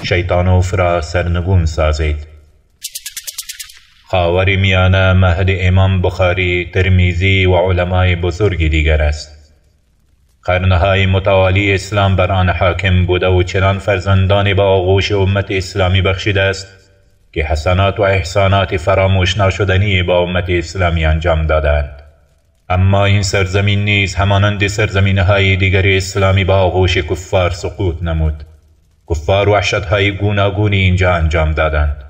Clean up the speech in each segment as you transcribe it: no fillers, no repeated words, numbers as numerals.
شیطانوف را سرنگون سازید. خاور میانه مهد امام بخاری، ترمیزی و علمای بزرگ دیگر است. قرنهای متوالی اسلام بر آن حاکم بوده و چنان فرزندان با آغوش امت اسلامی بخشیده است که حسنات و احسانات فراموش ناشدنی با امت اسلامی انجام دادند. اما این سرزمین نیز همانند سرزمینهای دیگر اسلامی با آغوش کفار سقوط نمود. کفار وحشتهای گوناگونی اینجا انجام دادند،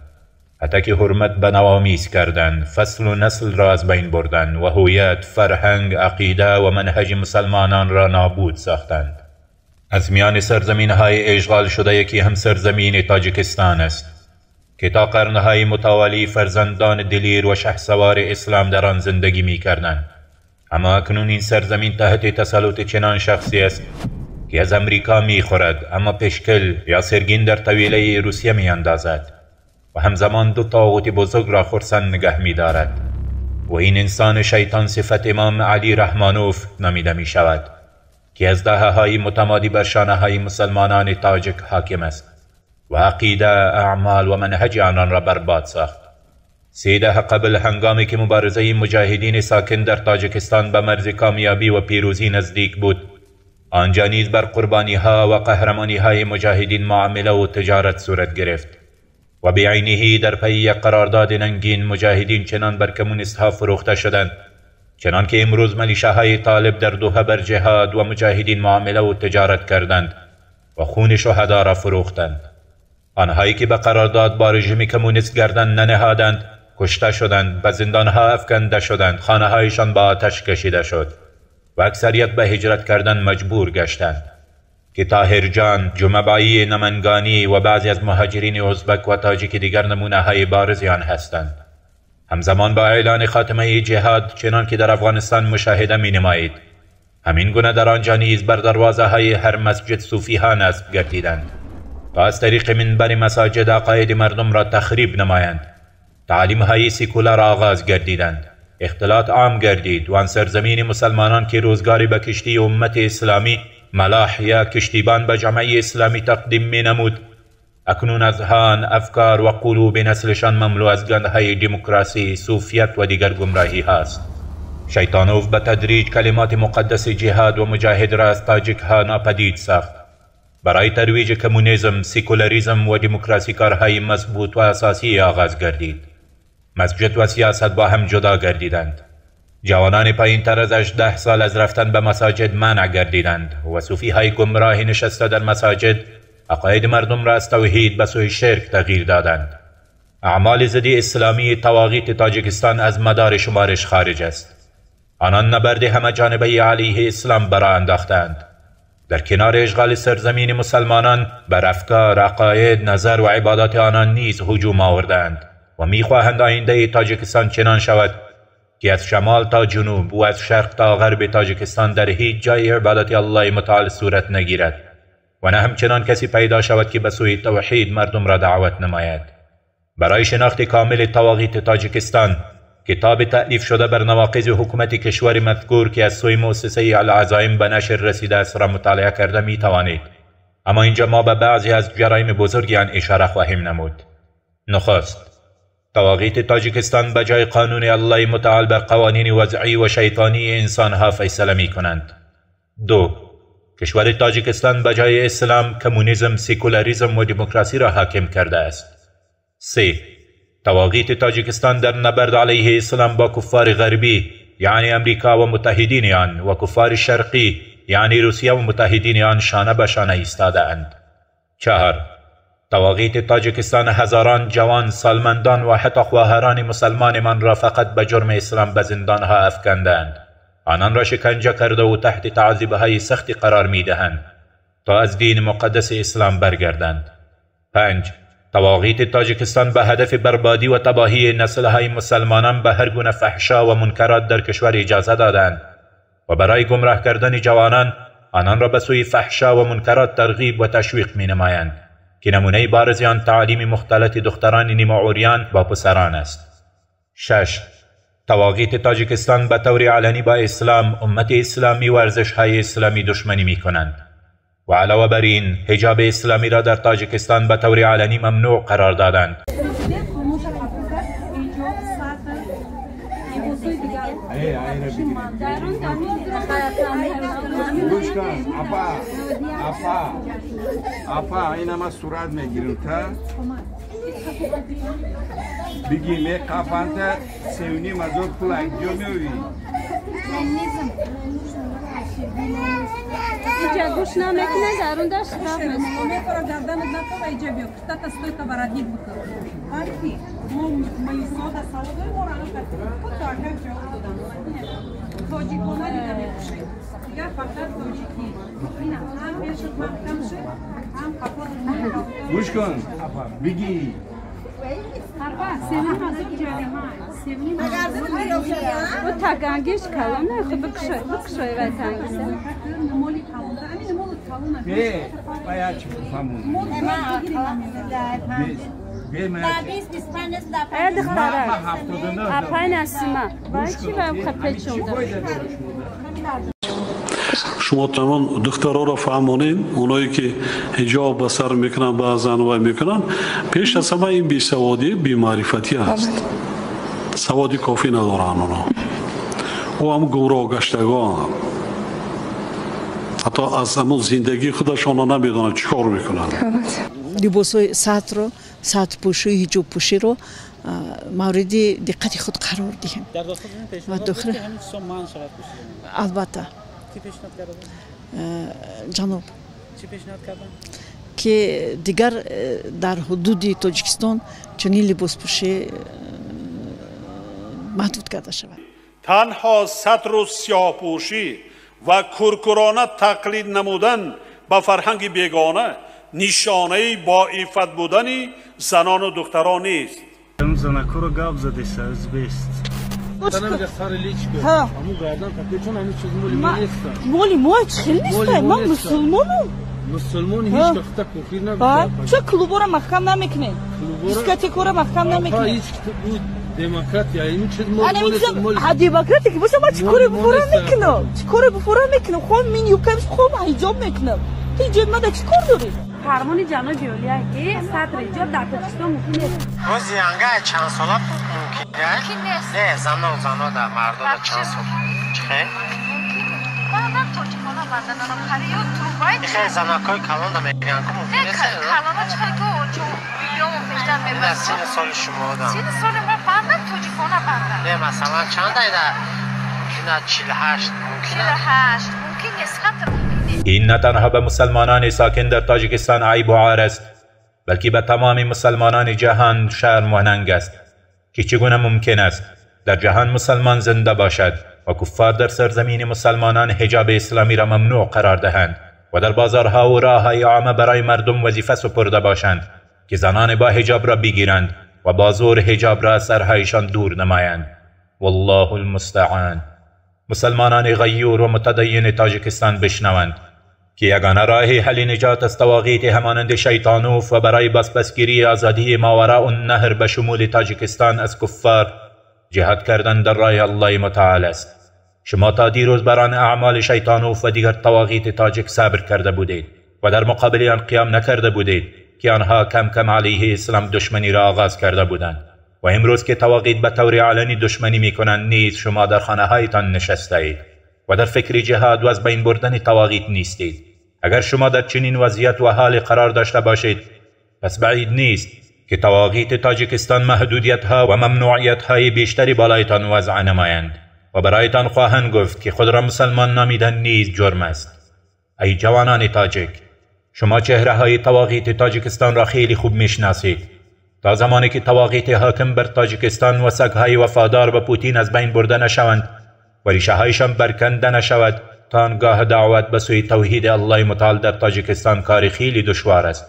حتی که حرمت به نوامیس کردند، فصل و نسل را از بین بردند و هویت، فرهنگ، عقیده و منهج مسلمانان را نابود ساختند. از میان سرزمینهای اشغال شده یکی هم سرزمین تاجیکستان است که تا قرنهای متوالی فرزندان دلیر و شهسوار اسلام در آن زندگی می کردند. اما اکنون این سرزمین تحت تسلط چنان شخصی است که از امریکا می خورد، اما پشکل یا سرگین در طویله روسیه می اندازد و همزمان دو طاغوت بزرگ را خرسند نگه می دارد و این انسان شیطان صفت امام علی رحمانوف نامیده می شود که از دهه های متمادی بر شانه های مسلمانان تاجک حاکم است و عقیده، اعمال و منهج آنان را برباد ساخت. 3 دهه قبل هنگامی که مبارزه مجاهدین ساکن در تاجکستان به مرز کامیابی و پیروزی نزدیک بود، آنجا نیز بر قربانی ها و قهرمانی های مجاهدین معامله و تجارت صورت گرفت و بعینه در پی یک قرارداد ننگین مجاهدین چنان بر کمونیست ها فروخته شدند چنان که امروز ملیشه های طالب در دوحه بر جهاد و مجاهدین معامله و تجارت کردند و خون شهدا را فروختند. آنهایی که به قرارداد با رژیم کمونیست گردن ننهادند کشته شدند، به زندانها افکنده شدند، خانه هایشان با آتش کشیده شد و اکثریت به هجرت کردن مجبور گشتند که طاهر جان، جمعه‌بایی نمنگانی و بعضی از مهاجرین ازبک و تاجیک دیگر نمونه های بارز آن هستند. همزمان با اعلان خاتمه جهاد چنان که در افغانستان مشاهده می نمایید، همین گونه در آنجا نیز بر دروازه های هر مسجد صوفی ها نصب گردیدند تا از طریق منبر مساجد عقاید مردم را تخریب نمایند. تعلیم های سیکولار آغاز گردیدند، اختلاط عام گردید و آن سرزمین مسلمانان که روزگاری به کشتی امت اسلامی ملاح یا کشتیبان به جامعه اسلامی تقدیم می نمود، اکنون اذهان، افکار و قلوب نسلشان مملو از گندهای دموکراسی، صوفیت و دیگر گمراهی هاست. شیطانوف به تدریج کلمات مقدس جهاد و مجاهد را از تاجیک ها ناپدید ساخت. برای ترویج کمونیسم، سیکولاریسم و دموکراسی کارهای مضبوط و اساسی آغاز گردید. مسجد و سیاست با هم جدا گردیدند. جوانان پایین تر از 18 سال از رفتن به مساجد منع گردیدند و صوفی های گمراه نشسته در مساجد عقاید مردم را از توحید به سوی شرک تغییر دادند. اعمال ضد اسلامی طواغیت تاجیکستان از مدار شمارش خارج است. آنان نبرد همه جانبه علیه اسلام برا انداختند. در کنار اشغال سرزمین مسلمانان بر افکار، عقاید، نظر و عبادات آنان نیز هجوم آوردند و میخواهند آینده تاجیکستان چنان شود که از شمال تا جنوب و از شرق تا غرب تاجیکستان در هیچ جای عبادت الله متعال صورت نگیرد و نه همچنان کسی پیدا شود که به سوی توحید مردم را دعوت نماید. برای شناخت کامل طواغیت تاجیکستان کتاب تألیف شده بر نواقض حکومت کشور مذکور که از سوی مؤسسه العزایم به نشر رسیده است را مطالعه کرده می توانید. اما اینجا ما به بعضی از جرایم بزرگ آن اشاره خواهیم نمود. نخست، طواغیت تاجیکستان به جای قانون الله متعال بر قوانین وضعی و شیطانی انسانها فیصله می کنند. دو، کشور تاجیکستان به جای اسلام کمونیسم، سیکولاریسم و دموکراسی را حاکم کرده است. سه، طواغیت تاجیکستان در نبرد علیه اسلام با کفار غربی یعنی امریکا و متحدین آن و کفار شرقی یعنی روسیه و متحدین آن شانه به شانه ایستاده اند. چهار، طواغیت تاجیکستان هزاران جوان، سالمندان و حتی خواهران مسلمان من را فقط به جرم اسلام به زندانها افکندند. آنان را شکنجه کرده و تحت تعذیبهای سختی قرار میدهند تا از دین مقدس اسلام برگردند. پنج، طواغیت تاجیکستان به هدف بربادی و تباهی نسلهای مسلمانان به هر گونه فحشا و منکرات در کشور اجازه دادند و برای گمراه کردن جوانان آنان را به سوی فحشا و منکرات ترغیب و تشویق می نمایند که نمونه بارز آن تعلیم مختلط دختران نیمه عریان با پسران است. شش، طواغیت تاجیکستان به طور علنی با اسلام، امت اسلامی و ارزش‌های اسلامی دشمنی می کنند. و علاوه بر این حجاب اسلامی را در تاجیکستان به طور علنی ممنوع قرار دادند. Иҷа гӯш намекунад, дарунда штраф гӯш кун, бигӣ. Тагангиш калона, хуб бикушой, бикушой вай тангиса. Бе, бая чӣ фаҳмон. Эй духтарак, апай Насима, вай чӣ вай печонда? Шумо тамом духтарҳоро фаҳмонед, оное ки ҳиҷоб ба сар мекунанд, баъзан вай мекунанд, пеш аз ҳама ин бесаводӣ, бемаърифатӣ аст. Саводи кофӣ надоранд онҳо. Ӯ ҳам гумроҳ гаштагон, ҳатто аз ҳамон зиндагии худашонро намедонанд чӣ кор мекунанд. Либосҳои сатрро, сатрпӯшӣ, ҳиҷобпӯширо мавриди диққати худ қарор диҳем. Албатта. Ҷаноб, ки дигар дар ҳудуди Тоҷикистон чунин либоспӯшӣ маҳдуд карда шавад. Танҳо сатру сиёҳпӯшӣ ва куркурона тақлид намудан ба фарҳанги бегона нишонаи боиффат будани занону духтарон нест. Занакоро гап задеса узбест. Моли мо чӣ нест? Ма мусулмонам. Мусулмон ҳеҷ вақт кофир набуд. Ча клубора маҳкам намекунед? Дискотекора маҳкам намекунед? Демократия ин чиз демократия ки боша, ма чӣ коре буфора мекунам? Чӣ коре буфора мекунам? Хом мин юбкам, хом ҳиҷоб мекунам. Ту ҳиҷоби мада чӣ кор дорӣ? Фармони ҷаноби олия ки сатр ҳиҷоб дар Тоҷикистон мумкин нест. Боз янга чанд сола мумкин нест? Не, зано, зано да мардо да чанд сол. Чихе? Ман тоҷикона банданам хариё трубай. Ихе занакои калон да мегӯянд ку мумкин нест? Калона чихе ку чун биём пештар мебарад. Сини соли шумо да. Сини соли ма бандан тоҷикона бандан. Не, масалан чанд айда? Мумкин 48 мумкин. 48 мумкин нест, хатр мумкин нест. این نه تنها به مسلمانان ساکن در تاجیکستان عیب و عار است، بلکه به تمام مسلمانان جهان شرم و ننگ است که چگونه ممکن است در جهان مسلمان زنده باشد و کفار در سرزمین مسلمانان حجاب اسلامی را ممنوع قرار دهند و در بازارها و راههای عامه برای مردم وظیفه سپرده باشند که زنان با حجاب را بگیرند و با زور حجاب را از سرهایشان دور نمایند. والله المستعان. مسلمانان غیور و متدین تاجیکستان بشنوند که یگانه راه حل نجات از طواغیت همانند شیطانوف و برای بازپسگیری آزادی ماوراء النهر به شمول تاجیکستان از کفار جهاد کردن در راه الله متعال است. شما تا دیروز بر آن اعمال شیطانوف و دیگر طواغیت تاجیک صبر کرده بودید و در مقابل آن قیام نکرده بودید که آنها کم کم علیه اسلام دشمنی را آغاز کرده بودند و امروز که طواغیت به طور علنی دشمنی میکنند نیز شما در خانه هایتان نشسته اید و در فکر جهاد و از بین بردن طواغیت نیستید. اگر شما در چنین وضعیت و حال قرار داشته باشید، پس بعید نیست که طواغیت تاجیکستان محدودیت ها و ممنوعیت های بیشتری بالایتان وضع نمایند و برایتان خواهند گفت که خود را مسلمان نامیدن نیز جرم است. ای جوانان تاجیک، شما چهره های طواغیت تاجیکستان را خیلی خوب میشناسید. تا زمانی که طواغیت حاکم بر تاجیکستان و سگهای وفادار به پوتین از بین برده نشوند و ریشه هایشان برکنده نشود، تا آنگاه دعوت به سوی توحید الله متعال در تاجیکستان کار خیلی دشوار است.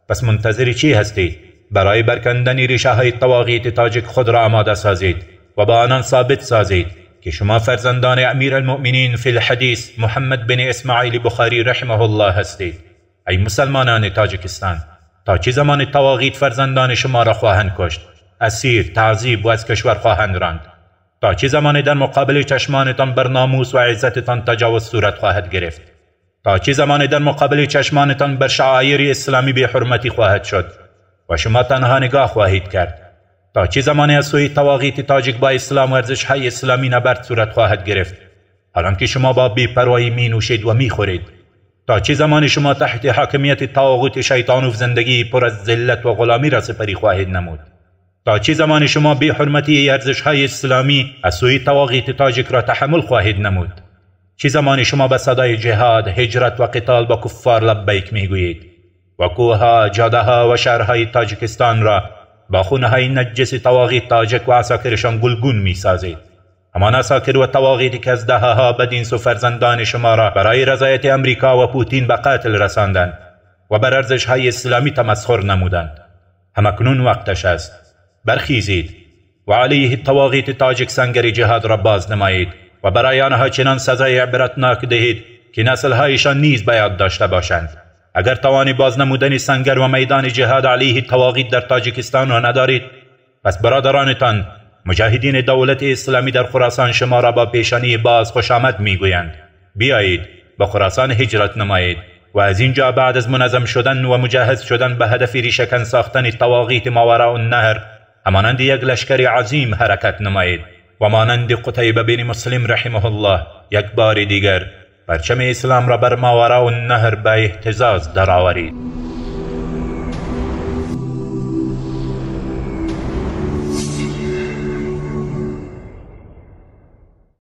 پس منتظر چی هستید؟ برای برکندن ریشه های طواغیت تاجیک خود را آماده سازید و با آنان ثابت سازید که شما فرزندان امیر المؤمنین فی الحدیث محمد بن اسماعیل بخاری رحمه الله هستید. ای مسلمانان تاجیکستان، تا چه زمان طواغیت فرزندان شما را خواهند کشت، اسیر، تعذیب و از کشور خواهند راند؟ تا چه زمان در مقابل چشمانتان بر ناموس و عزتتان تجاوز صورت خواهد گرفت؟ تا چه زمانی در مقابل چشمانتان بر شعایر اسلامی بی حرمتی خواهد شد و شما تنها نگاه خواهید کرد؟ تا چه زمانی از سوی طواغیت تاجیک با اسلام و ارزش‌های اسلامی نبرد صورت خواهد گرفت، حالان که شما با بی‌پروایی می نوشید و می خورید؟ تا چه زمانی شما تحت حاکمیت طاغوت شیطان و زندگی پر از ذلت و غلامی را سپری خواهید نمود؟ تا چه زمانی شما بی حرمتی ارزش‌های اسلامی از سوی طواغیت تاجیک را تحمل خواهید نمود؟ چه زمانی شما به صدای جهاد، هجرت و قتال با کفار لبیک میگویید و کوهها، جاده‌ها و شهرهای تاجیکستان را با خونه‌های نجس طواغیت تاجیک و عساکرشان گلگون میسازید؟ همان عساکر و طواغیتی که از دهه‌ها بدین سو فرزندان شما را برای رضایت امریکا و پوتین به قتل رساندند و بر ارزش‌های اسلامی تمسخر نمودند. همکنون وقتش است. برخیزید و علیه طواغیت تاجیک سنگر جهاد را باز نمایید و برای آنها چنان سزای عبرتناک دهید که نسلهایشان نیز به یاد داشته باشند. اگر توان باز نمودن سنگر و میدان جهاد علیه طواغیت در تاجیکستان را ندارید، پس برادرانتان مجاهدین دولت اسلامی در خراسان شما را با پیشانی باز خوش آمد میگویند. بیایید به خراسان هجرت نمایید و از اینجا بعد از منظم شدن و مجهز شدن به هدف ریشه‌کن ساختن طواغیت ماوراء النهر همانند یک لشکر عظیم حرکت نمایید و مانند قتیبه بن مسلم رحمه الله یک بار دیگر پرچم اسلام را بر ماوراء النهر به اهتزاز درآورید.